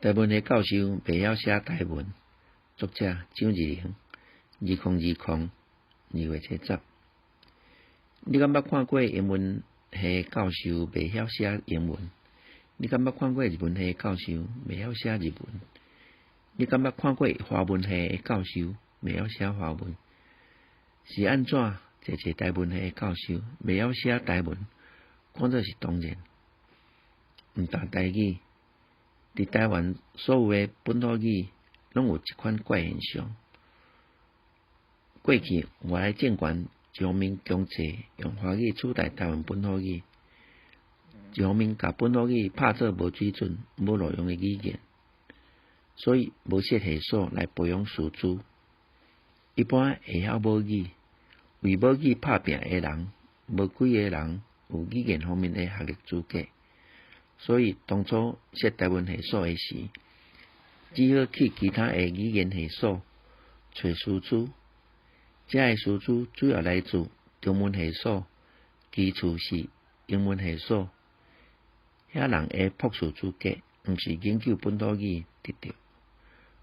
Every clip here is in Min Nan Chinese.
台文系教授袂曉寫台文。作者蔣志玲，2020二月70。你敢捌看過英文系教授袂曉寫英文？你敢捌看過日文系教授袂曉寫日文？你敢捌看過華文系的教授袂曉寫華文？是按怎濟濟台文系的教授袂曉寫台文？看做是當然。毋但台語，佇台灣所有的本土語攏有這款怪現象。過去外來政權一方面強制用華語取代台灣本土語，一方面共本土語拍做無水準、無路用的語言，所以無設系所來培養師資。一般會曉母語、為母語拍拚的人，無幾个人有語言方面的學歷資格。所以當初設台文系所的時，只好去其他的語言系所揣師資。這个師資主要來自中文系所，其次是英文系所。遐人的博士資格，毋是研究本土語得著，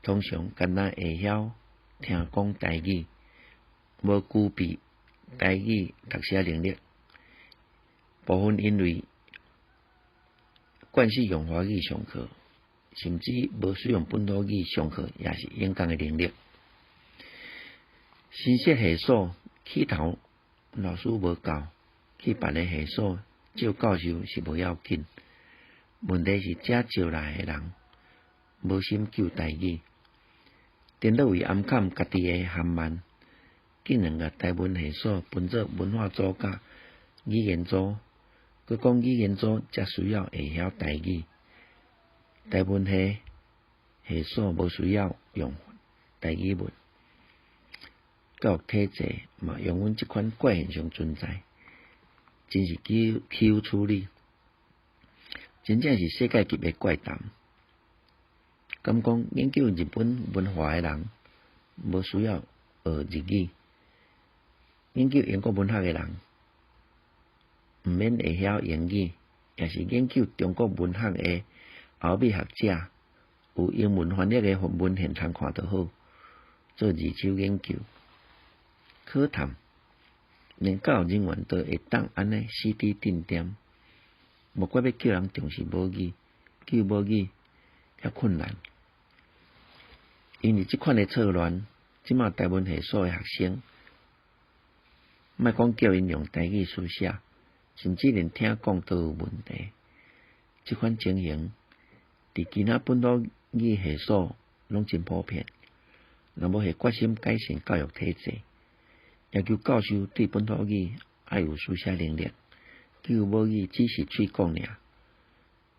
通常干焦會曉聽講台語，無具備台語讀寫能力。部分因為慣勢用華語上課，甚至無使用本土語上課，也是演講的能力。新設系所起頭老師無夠，去別个系所借教授是無要緊。問題是遮招來的人無深究台語，顛倒為掩崁家己的含慢，竟然共台文系所分做文化組佮語言組，閣講語言組才需要會曉台語，台文系系所無需要用台語文。教育體制嘛，容忍這款怪現象存在，真是杞憂處理，真正是世界級的怪談。敢講研究日本文化的人，無需要學日語；研究英國文學的人，毋免會曉英語；抑是研究中國文學的歐美學者，有英文翻譯的文獻通看就好，做二手研究。可嘆，連教育人員都會當按呢死佇定點，莫怪欲叫人重視母語，救母語遐困難。因為這款的錯亂，這馬台文系所的學生，莫講叫𪜶用台語書寫，甚至連聽講都有問題。這款情形，佇其他本土語系所攏真普遍。若無下決心改善教育體制，要求教授對本土語愛有書寫能力，救母語只是喙講爾，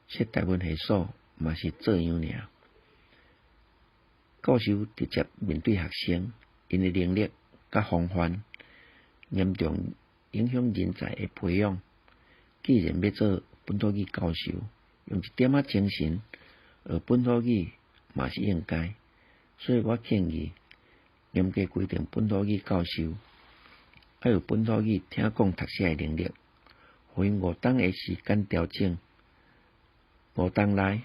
設台文系所嘛是做樣爾。教授直接面對學生，𪜶的能力佮風範，嚴重影響人才的培養。既然欲做本土語教授，用一點仔精神學本土語嘛是應該。所以我建議嚴格規定本土語教授愛有本土語聽講讀寫的能力，予𪜶5冬的時間調整。5冬內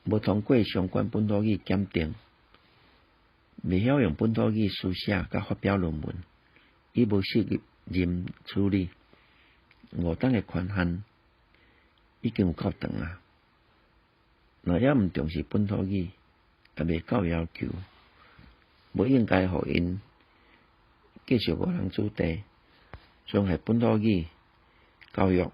無通過相關本土語檢定，袂曉用本土語書寫佮發表論文，以無適任處理。五冬的權限已經有夠長啊！若猶毋重視本土語，也袂夠要求，無應該予𪜶繼續誤人子弟，傷害本土語教育。